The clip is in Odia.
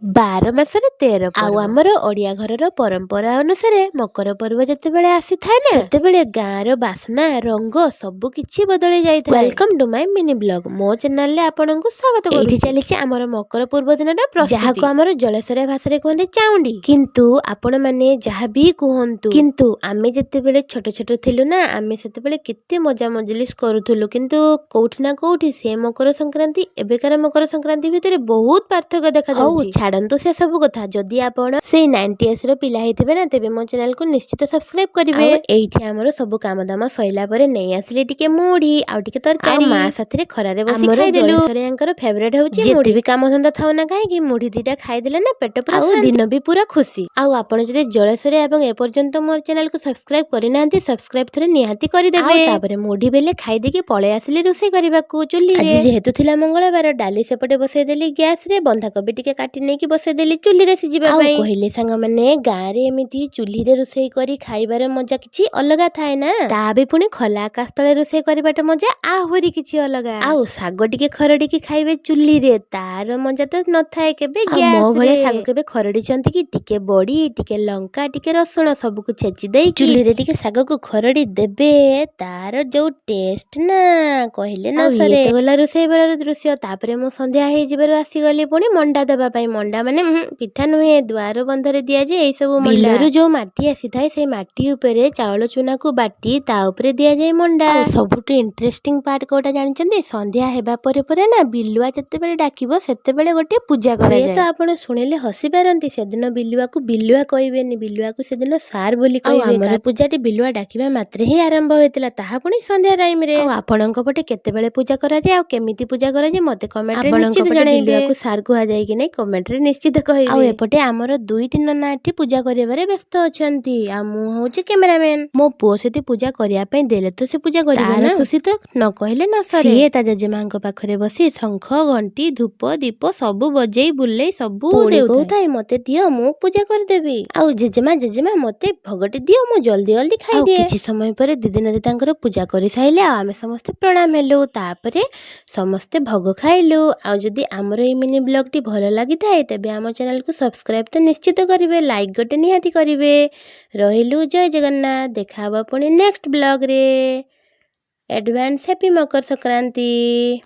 12 ମାସରେ 13। ଆଉ ଆମର ଓଡ଼ିଆ ଘରର ପରମ୍ପରା ଅନୁସାରେ ମକର ପର୍ବ ଯେତେବେଳେ ଆସିଥାଏ ନା, ସେତେବେଳେ ଗାଁର ବାସ୍ନା, ରଙ୍ଗ ସବୁ କିଛି ବଦଳି ଯାଇଥାଏ। Welcome to my mini vlog। ମୋ ଚ୍ୟାନେଲରେ ଆପଣଙ୍କୁ ସ୍ୱାଗତ। ଏଇଠି ଚାଲିଛି ଆମର ମକର ପୂର୍ବ ଦିନର, ଯାହାକୁ ଆମର ଜଳେଶ୍ୱରିଆ ଭାଷାରେ କୁହନ୍ତି ଚାଉଣ୍ଡି। କିନ୍ତୁ ଆପଣମାନେ ଯାହା ବି କୁହନ୍ତୁ, କିନ୍ତୁ ଆମେ ଯେତେବେଳେ ଛୋଟ ଛୋଟ ଥିଲୁ ନା, ଆମେ ସେତେବେଳେ କେତେ ମଜା ମଜଲିସ କରୁଥିଲୁ। କିନ୍ତୁ କୋଉଠି ନା କୋଉଠି ସେ ମକର ସଂକ୍ରାନ୍ତି, ଏବେକାର ମକର ସଂକ୍ରାନ୍ତି ଭିତରେ ବହୁତ ପାର୍ଥକ୍ୟ ଦେଖାଯାଉଛି। ଛାଡନ୍ତୁ ସେ ସବୁ କଥା। ଯଦି ଆପଣ ସେଇ 90s ର ପିଲା ହେଇଥିବେ ନା, ତେବେ ମୋ ଚ୍ୟାନେଲକୁ ନିଶ୍ଚିତ ସବସ୍କ୍ରାଇବ କରିବେ। ଆଉ ଏଇଠି ଆମର ସବୁ କାମ ଦାମ ସଇଲା ପରେ ନେଇ ଆସିଲି ଟିକେ ମୁଢି ଆଉ ଟିକେ ତରକାରୀ। ମା ସାଥିରେ ଖରାରେ ବସି ଖାଇଦେଲୁ। ଜଳେଶ୍ୱରିଆଙ୍କର ଫେଭରେଟ ହଉଛି ଯେତେ ବି କାମ ଧନ୍ଦା ଥାଉ ନା କାହିଁକି, ମୁଢି ଦିଟା ଖାଇଦେଲେ ନା ପେଟ ପୁରା, ଆଉ ଦିନ ବି ପୁରା ଖୁସି। ଆଉ ଆପଣ ଯଦି ଜଳେଶ୍ୱରିଆ ଏବଂ ଏପର୍ଯ୍ୟନ୍ତ ମୋର ଚ୍ୟାନେଲକୁ ସବସ୍କ୍ରାଇବ କରିନାହାନ୍ତି, ସବସ୍କ୍ରାଇବ ଥରେ ନିହାତି କରିଦେବେ। ତାପରେ ମୁଢି ବେଲେ ଖାଇଦେଇକି ପଳେଇ ଆସିଲି ରୋଷେଇ କରିବାକୁ ଚୁଲିରେ। ଆଜି ଯେହେତୁ ଥିଲା ମଙ୍ଗଳବାର, ଡାଲି ସେପଟେ ବସେଇଦେଲି ଗ୍ୟାସରେ, ବନ୍ଧାକୋବି ଟିକେ କାଟି ନେଇକି ବସେଇଦେଲି ଚୁଲିରେ ସିଝିବା ପାଇଁ। କହିଲେ ସାଙ୍ଗମାନେ, ଗାଁରେ ଏମିତି ଚୁଲିରେ ରୋଷେଇ କରି ଖାଇବାର ମଜା କିଛି ଅଲଗା ଥାଏ ନା। ତା ବି ପୁଣି ଖୋଲା ଆକାଶ ତଳେ ରୋଷେଇ କରିବାଟା ମଜା ଆହୁରି କିଛି ଅଲଗା। ଆଉ ଶାଗ ଟିକେ ଖରଡିକି ଖାଇବେ ଚୁଲିରେ, ତାର ମଜା ତ ନଥାଏ କେବେ। ମୋ ଭଳିଆ ଶାଗ କେବେ ଖରଡିଛନ୍ତି କି? ଟିକେ ବଡି, ଟିକେ ଲଙ୍କା, ଟିକେ ରସୁଣ ସବୁକୁ ଛେଚି ଦେଇ ଚୁଲିରେ ଟିକେ ଶାଗକୁ ଖରଡି ଦେବେ, ତାର ଯୋଉ ଟେଷ୍ଟ ନା, କହିଲେ ନ ସରେ। ଗଲା ରୋଷେଇ ବେଳର ଦୃଶ୍ୟ। ତାପରେ ମୁଁ ସନ୍ଧ୍ୟା ହେଇଯିବାରୁ ଆସିଗଲି ପୁଣି ମଣ୍ଡା ଦେବା ପାଇଁ। ମଣ୍ଡା ମାନେ ପିଠା ନୁହେଁ, ଦୁଆର ବନ୍ଧରେ ଦିଆଯାଏ ଏଇ ସବୁ। ବିଲରୁ ଯୋଉ ମାଟି ଆସିଥାଏ, ସେଇ ମାଟି ଉପରେ ଚାଉଳ ଚୁନାକୁ ବାଟି ତା ଉପରେ ଦିଆଯାଏ ମଣ୍ଡା। ଆଉ ସବୁଠୁ ଇଣ୍ଟରେଷ୍ଟିଂ ପାର୍ଟ କୋଉଟା ଜାଣିଛନ୍ତି? ସନ୍ଧ୍ୟା ହେବା ପରେ ପରେ ନା, ବିଲୁଆ ଯେତେବେଳେ ଡାକିବ, ସେତେବେଳେ ଗୋଟେ ପୂଜା କରାଯାଏ। ତ ଆପଣ ଶୁଣିଲେ ହସି ପାରନ୍ତି। ସେଦିନ ବିଲୁଆକୁ ବିଲୁଆ କହିବେନି, ବିଲୁଆକୁ ସେଦିନ ସାର୍ ବୋଲି କହିବେ। ଆମର ପୂଜାଟି ବିଲୁଆ ଡାକିବା ମାତ୍ରେ ହିଁ ଆରମ୍ଭ ହୋଇଥିଲା, ତାହା ପୁଣି ସନ୍ଧ୍ୟା ଟାଇମରେ। ଆଉ ଆପଣଙ୍କ ପଟେ କେତେବେଳେ ପୂଜା କରାଯାଏ ଆଉ କେମିତି ପୂଜା କରାଯାଏ, ମତେ କମେଣ୍ଟରେ ନିଶ୍ଚିତ ଜଣାଇବେ। ବିଲୁଆକୁ ସାର୍ କୁହାଯାଏ କି ନାଇଁ, କମେଣ୍ଟରେ ନିଶ୍ଚିତ କହିବେ। ଆଉ ଏପଟେ ଆମର ଦୁଇଟି ନନା ଏଠି ପୂଜା କରିବାରେ ବ୍ୟସ୍ତ ଅଛନ୍ତି ଆଉ ମୁଁ ହଉଛି କ୍ୟାମେରାମ୍ୟାନ। ମୋ ପୁଅ ସେଠି ପୂଜା କରିବା ପାଇଁ ଦେଲେ ତ ସେ ପୂଜା କରିବ ନା, ଖୁସି ତ ନ କହିଲେ ନ ସରେ। ସିଏ ତା ଜେଜେମାଙ୍କ ପାଖରେ ବସି ଶଙ୍ଖ, ଘଣ୍ଟି, ଧୂପ, ଦୀପ ସବୁ ବଜେଇ ବୁଲେଇ ସବୁ କହୁଥାଏ, "ମତେ ଦିଅ, ମୁଁ ପୂଜା କରିଦେବି।" ଆଉ "ଜେଜେମା, ଜେଜେମା, ମତେ ଭୋଗଟେ ଦିଅ, ମୁଁ ଜଲ୍ଦି ଜଲ୍ଦି ଖାଇଦିଏ।" କିଛି ସମୟ ପରେ ଦିଦି ନାଦି ତାଙ୍କର ପୂଜା କରିସାରିଲେ ଆଉ ଆମେ ସମସ୍ତେ ପ୍ରଣାମ ହେଲୁ। ତାପରେ ସମସ୍ତେ ଭୋଗ ଖାଇଲୁ। ଆଉ ଯଦି ଆମର ଏଇ ମିନି ବ୍ଲଗଟି ଭଲ ଲାଗିଥାଏ, ତେବେ ଆମ ଚ୍ୟାନେଲକୁ ସବସ୍କ୍ରାଇବ ତ ନିଶ୍ଚିତ କରିବେ, ଲାଇକ୍ ଗୋଟେ ନିହାତି କରିବେ। ରହିଲୁ, ଜୟ ଜଗନ୍ନାଥ। ଦେଖା ହବ ପୁଣି next ବ୍ଲଗରେ। Advance happy Makar Sankranti.